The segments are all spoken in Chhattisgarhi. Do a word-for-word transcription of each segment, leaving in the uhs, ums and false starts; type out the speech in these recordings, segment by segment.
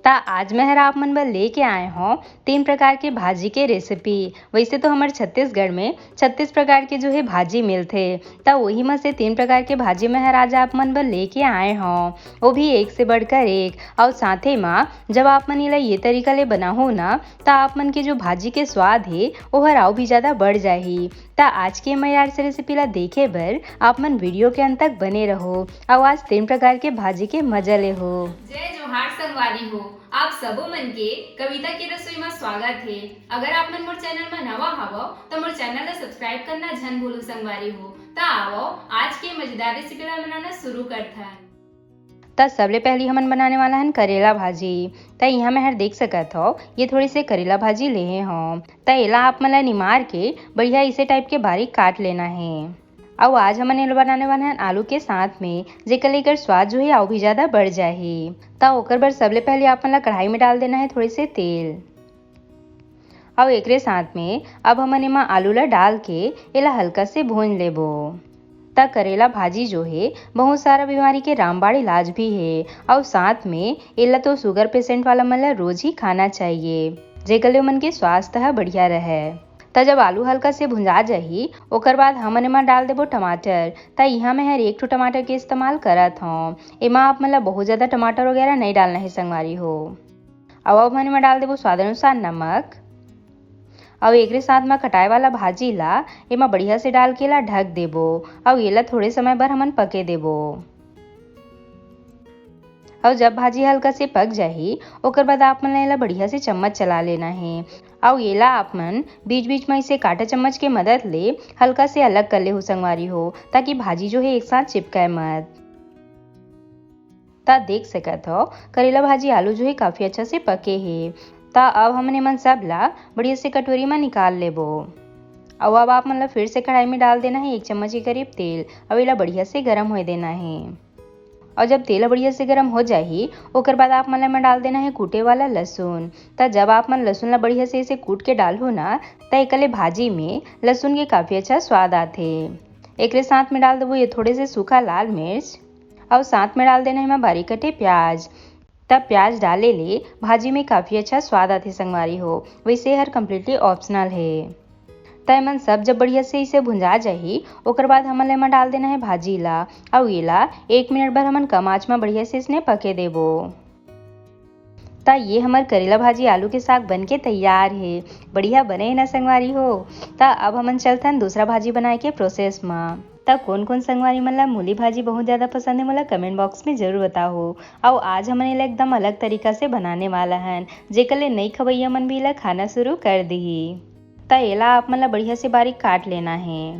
त आज मैं हर आप मन बर लेके आए हौं तीन प्रकार के भाजी के रेसिपी। वैसे तो हमर छत्तीसगढ़ में छत्तीस प्रकार के जो है भाजी मिलथे, त वही में से तीन प्रकार के भाजी मैं हर आज आप मन बर लेके आए हौं, वो भी एक से बढ़कर एक। और साथे मा जब आप मन एला ये तरीका ले बनाहो ना, त आप मन के जो भाजी के स्वाद हे, ओहर अउ भी ज्यादा बढ़ जाही। त आज के मजेदार से रेसिपी ला देखे बर आप मन वीडियो के अंत तक बने रहो, अउ आज तीन प्रकार के भाजी के मजा लेहो। जय जोहार संगवारी हो, आप सबो मन के कविता के रसोई में स्वागत हे। अगर आप मन मोर चैनल में नवा हवो, त मोर चैनल ला सब्सक्राइब करना झन भूलो संगवारी हो। त आवो, आज के मजेदार रेसिपी ला बनाना शुरू करथन। त सबले पहली हमन बनाने वाला हन करेला भाजी। त यहाँ मैं हर देख सकत हव, ये थोड़ी से करेला भाजी लेहे हव। त एला आप मन ला निमार के बढ़िया इसे टाइप के बारीक काट लेना हे। अउ आज हमन एला बनाने वाला हन आलू के साथ में, जेकर ले एकर स्वाद जो है अउ भी ज्यादा बढ़ जाही। त ओकर बर सबले पहले आप मन ला कढ़ाई में डाल देना है थोड़े से तेल। अउ एकरे साथ में अब हमन एमा आलू ला डाल के एला हल्का से भूंज लेबो। त करेला भाजी जो हे बहुत सारा बीमारी के रामबाण इलाज भी हे, अउ साथ में एला तो शुगर पेशेंट वाला मन ला रोज ही खाना चाहिए, जेकर ले ओमन के स्वास्थ्य ह बढ़िया रहे। त जब आलू हल्का से भुंजा जाही, ओकर बाद हमन एमा डाल देबो टमाटर। त इहाँ मैं हर एक ठो टमाटर के इस्तेमाल करत हौं। एमा आप मन ला बहुत ज्यादा टमाटर वगैरह नहीं डालना है संगवारी हो। अब हमन एमा डाल देबो स्वाद अनुसार नमक। अउ एकरे साथ म कटाए वाला भाजी ला एमा बढ़िया से डाल के ला ढक देबो। अउ एला थोड़े समय बर हमन पके देबो। अउ जब भाजी हल्का से पक जाही, ओकर बाद आप मन ला एला बढ़िया से चम्मच चला लेना हे। अउ एला आप मन बीच-बीच म इसे कांटा चम्मच के मदद ले हल्का से अलग कर लेहू संगवारी हो, ताकि भाजी जो हे एक साथ चिपकाए मत। त देख सकत हव, करेला भाजी आलू जो हे काफी अच्छा से पके हे। त अब हमन एमन सब ला बढ़िया से कटोरी म निकाल लेबो। अउ अब आप मन ला फिर से कढ़ाई में डाल देना हे एक चम्मच के करीब तेल, अउ एला बढ़िया से गरम होए देना हे। अउ जब तेल ह बढ़िया से गरम हो जाही, ओकर बाद आप मन ला एमा डाल देना हे कूटे वाला लहसुन। त जब आप मन लहसुन ला बढ़िया से इसे कूट के डालहू ना, त एकर ले भाजी में लहसुन के काफी अच्छा स्वाद आथे। एकरे साथ में डाल देबो ये थोड़े से सूखा लाल मिर्च, अउ साथ में डाल देना हे एमा बारीक कटे प्याज। त प्याज डाले ले भाजी में काफी अच्छा स्वाद आथे संगवारी हो। वैसे हर completely optional हे। त एमन सब जब बढ़िया से इसे भुंजा जाही, ओकर बाद हमन ला एमा डाल देना हे भाजी ला, अउ एला एक मिनट बर हमन कम आंच म बढ़िया से इसने पके देबो। त ये हमर करेला भाजी आलू के साग बन के तैयार हे। बढ़िया बने हे ना संगवारी हो? त अब हमन चलथन दूसरा भाजी बनाए के process म। त कोन-कोन संगवारी मन ला मूली भाजी बहुत ज्यादा पसंद हे, मोला comment box में जरूर बताओ। अउ आज हमन एला एकदम अलग तरीका से बनाने वाला हन, जेकर ले नई खवैया मन भी एला खाना शुरू कर दिही। त एला आप मन ला बढ़िया से बारीक काट लेना हे।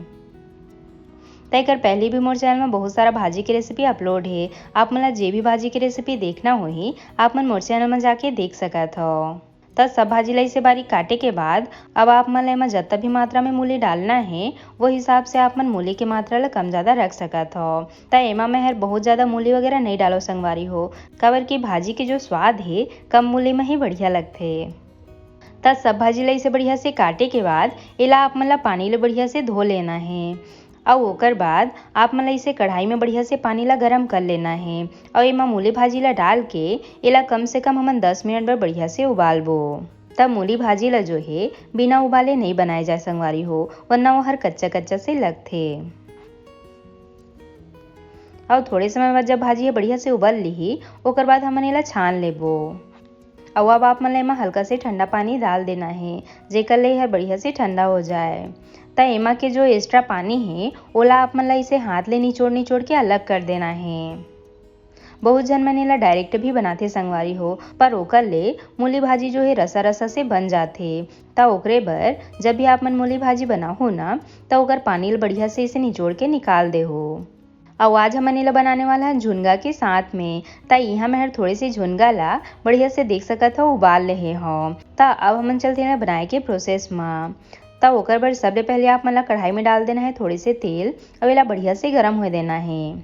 त एकर पहले भी मोर channel में बहुत सारा भाजी के recipe upload हे, आप मन ला जे भी भाजी के recipe देखना होही, आप मन मोर channel में जाके देख सकत हव। त सब भाजी ला इसे बारीक काटे के बाद अब आप मन ला एमा जतका भी मात्रा में मूली डालना हे, वो हिसाब से आप मन मूली के मात्रा ला कम ज्यादा रख सकत हव। त एमा मैं हर बहुत ज्यादा मूली वगैरह नहीं डालो संगवारी हो, काबर कि भाजी के जो स्वाद हे, कम मूली में ही बढ़िया लगथे। त सब भाजी ला इसे बढ़िया से काटे के बाद एला आप मन ला पानी ले बढ़िया से धो लेना हे। अउ ओकर बाद आप मन ला इसे कढ़ाई में बढ़िया से पानी ला गरम कर लेना हे। अउ एमा मूली भाजी ला डाल के एला कम से कम हमन दस मिनट बर बढ़िया से उबालबो। तब मूली भाजी ला जो हे बिना उबाले नहीं बनाए जाए संगवारी हो, वरना वो हर कच्चा कच्चा से लगथे। अउ थोड़े समय बाद जब भाजी ह बढ़िया से उबल लिही, ओकर बाद हमन एला छान लेबो। अउ अब आप मन ला एमा हल्का से ठंडा पानी डाल देना हे, जेकर ले एहर बढ़िया से ठंडा हो जाए। त एमा के जो extra पानी हे, ओला आप मन ला इसे हाथ ले निचोड़ निचोड़ के अलग कर देना हे। बहुत झन मन एला direct भी बनाथे संगवारी हो, पर ओकर ले मूली भाजी जो हे रसा रसा से बन जाथे। त ओकरे बर जब भी आप मन मूली भाजी बनाहू ना, त ओकर पानी ल बढ़िया से इसे निचोड़ के निकाल देहू। अउ आज हमन एला बनाने वाला हन झुनगा के साथ में। त इहाँ मैं हर थोड़े से झुनगा ला बढ़िया से देख सकत हव उबाल लेहे हव। त अब हमन चलते हैं बनाए के process म। त ओकर बर सबले पहले आप मन ला कढ़ाई में डाल देना हे थोड़े से तेल, अउ एला बढ़िया से गरम होए देना हे।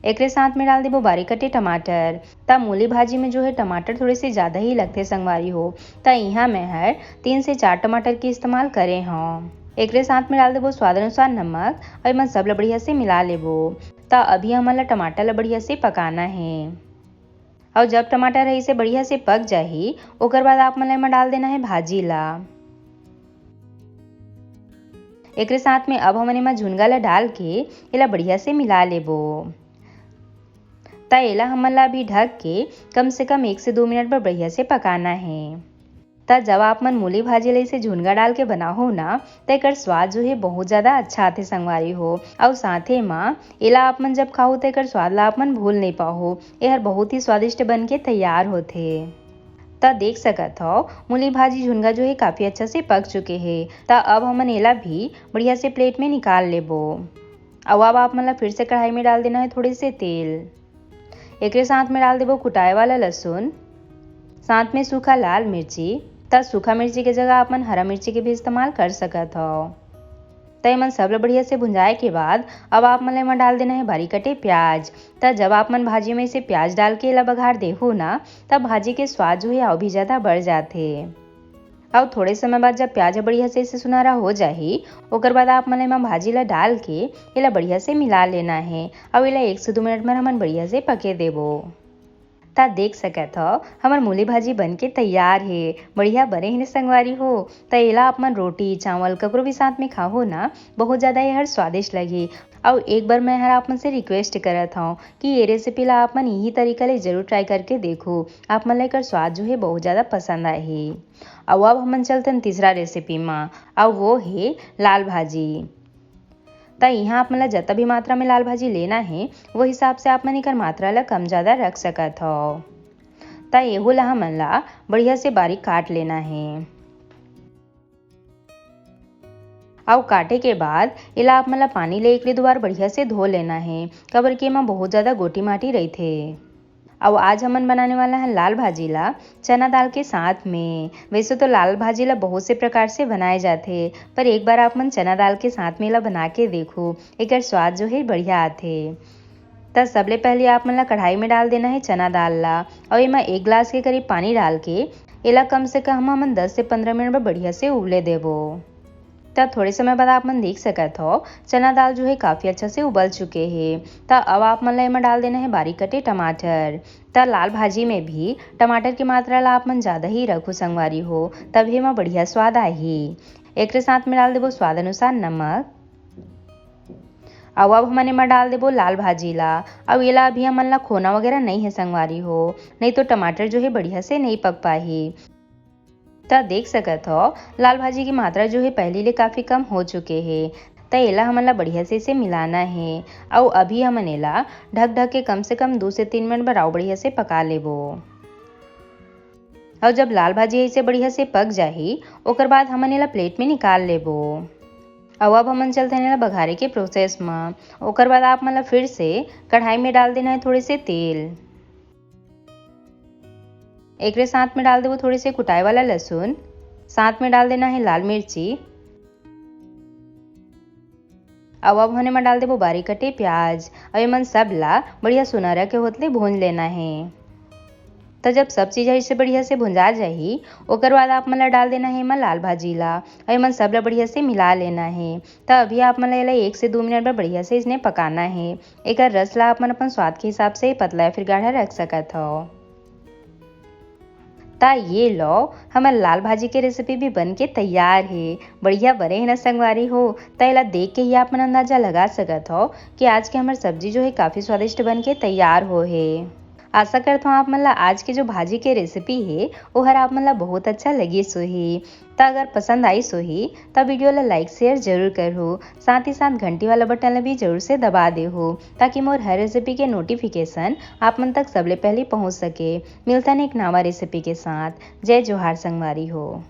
एकरे साथ में डाल देबो बारीक कटे टमाटर। त मूली भाजी में जो है टमाटर थोड़े से ज्यादा ही लगथे संगवारी हो, त इहाँ मैं हर तीन से चार टमाटर के इस्तेमाल करे हव। एकरे साथ में डाल देबो स्वाद अनुसार नमक, अउ एमन सब ला बढ़िया से मिला लेबो। त अभी हमन ला टमाटर ला बढ़िया से पकाना हे। अउ जब टमाटर ह इसे बढ़िया से पक जाही, ओकर बाद आप मन ला एमा डाल देना हे भाजी ला। एकरे साथ में अब हमन एमा झुनगा ला डाल के एला बढ़िया से मिला लेबो। त एला हमन ला अभी ढक के कम से कम एक से दो मिनट बर बढ़िया से पकाना हे। त जब आप मन मूली भाजी ला इसे झुनगा डाल के बनाहो ना, त एकर स्वाद जो हे बहुत ज्यादा अच्छा आथे संगवारी हो। अउ साथे मा एला आप मन जब खाहू त एकर स्वाद ला आप मन भूल नहीं पाहू। एहर बहुत ही स्वादिष्ट बन के तैयार होथे। त देख सकत हव, मूली भाजी झुनगा जो हे काफी अच्छा से पक चुके हे। त अब हमन एला भी बढ़िया से प्लेट में निकाल लेबो। अउ अब आप मन ला फिर से कढ़ाई में डाल देना हे थोड़े से तेल। एकरे साथ में डाल देबो कुटाए वाला लहसुन, साथ में सूखा लाल मिर्ची। त सूखा मिर्ची के जगह आप मन हरा मिर्ची के भी इस्तेमाल कर सकत हव। त एमन सब ल बढ़िया से भुंजाए के बाद अब आप मन ल एमा डाल देना हे बारीक कटे प्याज। त जब आप मन भाजी में इसे प्याज डाल के एला बघार देहू ना, तब भाजी के स्वाद जो हे अउ भी ज्यादा बढ़ जाथे। अउ थोड़े समय बाद जब प्याज ह बढ़िया से इसे सुनहरा हो जाही, ओकर बाद आप मन एमा भाजी ला डाल के एला बढ़िया से मिला लेना हे। अउ एला एक से दो मिनट बर हमन बढ़िया से पके देबो। त देख सकत हव, हमर मूली भाजी बन के तैयार हे। बढ़िया बने हे न संगवारी हो। त एला आप मन रोटी, चावल, ककरो भी साथ में खाहो ना, बहुत ज्यादा एहर स्वादिष्ट लगही। अउ एक बार मैं हर आप मन से रिक्वेस्ट करत हव कि ये रेसिपी ला आप मन यही तरीका ले जरूर ट्राई करके देखो। आप मन ला एकर स्वाद जो हे बहुत ज्यादा पसंद आही। अउ अब हमन चलथन तीसरा रेसिपी मा, अउ वो हे लाल भाजी। त इहाँ आप मन ला जतना भी मात्रा में लाल भाजी लेना हे, वो हिसाब से आप मन एकर मात्रा ला कम ज्यादा रख सकत हव। त एहू ला हमन ला बढ़िया से बारीक काट लेना हे। अउ काटे के बाद एला आप मन ला पानी ले एक ले दो बार बढ़िया से धो लेना हे, काबर कि एमा बहुत ज्यादा गोटी माटी रहिथे। अउ आज हमन बनाने वाला हन लाल भाजी ला चना दाल के साथ में। वैसे तो लाल भाजी ला बहुत से प्रकार से बनाए जाथे, पर एक बार आप मन चना दाल के साथ में एला बना के देखो, एकर स्वाद जो हे बढ़िया आथे। त सबले पहले आप मन ला कढ़ाई में डाल देना हे चना दाल ला, अउ एमा एक गिलास के करीब पानी डाल के एला कम से कम हमन दस से पंद्रह मिनट बर बढ़िया से उबले देबो। त थोड़े समय बाद आप मन देख सकत हव, चना दाल जो हे काफी अच्छा से उबल चुके हे। त अब आप मन ला एमा डाल देना हे बारीक कटे टमाटर। त लाल भाजी में भी टमाटर के मात्रा ला आप मन ज्यादा ही रखो संगवारी हो, तब एमा बढ़िया स्वाद आही। एकरे साथ में डाल देबो स्वाद अनुसार नमक। अउ अब हमन एमा डाल देबो लाल भाजी ला। अउ एला अभी हमन ला खोना वगैरह नहीं हे संगवारी हो, नहीं तो टमाटर जो हे बढ़िया से नहीं पक पाही। त देख सकत हव, लाल भाजी की मात्रा जो हे पहली ले काफी कम हो चुके हे। त एला हमन ला बढ़िया से इसे मिलाना हे। अउ अभी हमन एला ढक ढक के कम से कम दो से तीन मिनट बर अउ बढ़िया से पका लेबो। अउ जब लाल भाजी ऐसे बढ़िया से पक जाही, ओकर बाद हमन एला प्लेट में निकाल लेबो। अउ अब हमन चलथन एला बघारे के प्रोसेस म। ओकर बाद आप मन ला फिर से कढ़ाई में डाल देना हे थोड़े से तेल। एकरे साथ में डाल देबो थोड़े से कुटाए वाला लहसुन, साथ में डाल देना हे लाल मिर्ची। अउ अब हमन एमा डाल देबो बारीक कटे प्याज। अउ एमन सब ला बढ़िया सुनहरा के होत ले भूंज लेना हे। त जब सब चीज ऐसे बढ़िया से भुंजा जाही, ओकर बाद आप मन ला डाल देना हे एमा लाल भाजी ला। अउ एमन सब ला बढ़िया से मिला लेना हे। त अभी आप मन ला एला एक से दो मिनट बर बढ़िया से इसने पकाना हे। एकर रस ला आप मन अपन स्वाद के हिसाब से पतला या फिर गाढ़ा रख सकत हव। त ये लो, हमर लाल भाजी के रेसिपी भी बन के तैयार हे। बढ़िया बने हे ना संगवारी हो? त एला देख के ही आप मन अंदाजा लगा सकत हव कि आज के हमर सब्जी जो हे काफी स्वादिष्ट बन के तैयार हो हे। आशा करत हव आप मन ला आज के जो भाजी के रेसिपी हे, ओहर आप मन ला बहुत अच्छा लगिस होही। त अगर पसंद आइस होही, त वीडियो ला लाइक शेयर जरूर करहू, साथ ही साथ घंटी वाला बटन ला भी जरूर से दबा देहू, ताकि मोर हर रेसिपी के नोटिफिकेशन आप मन तक सबले पहले पहुंच सके। मिलथन एक नवा रेसिपी के साथ। जय जोहार संगवारी हो।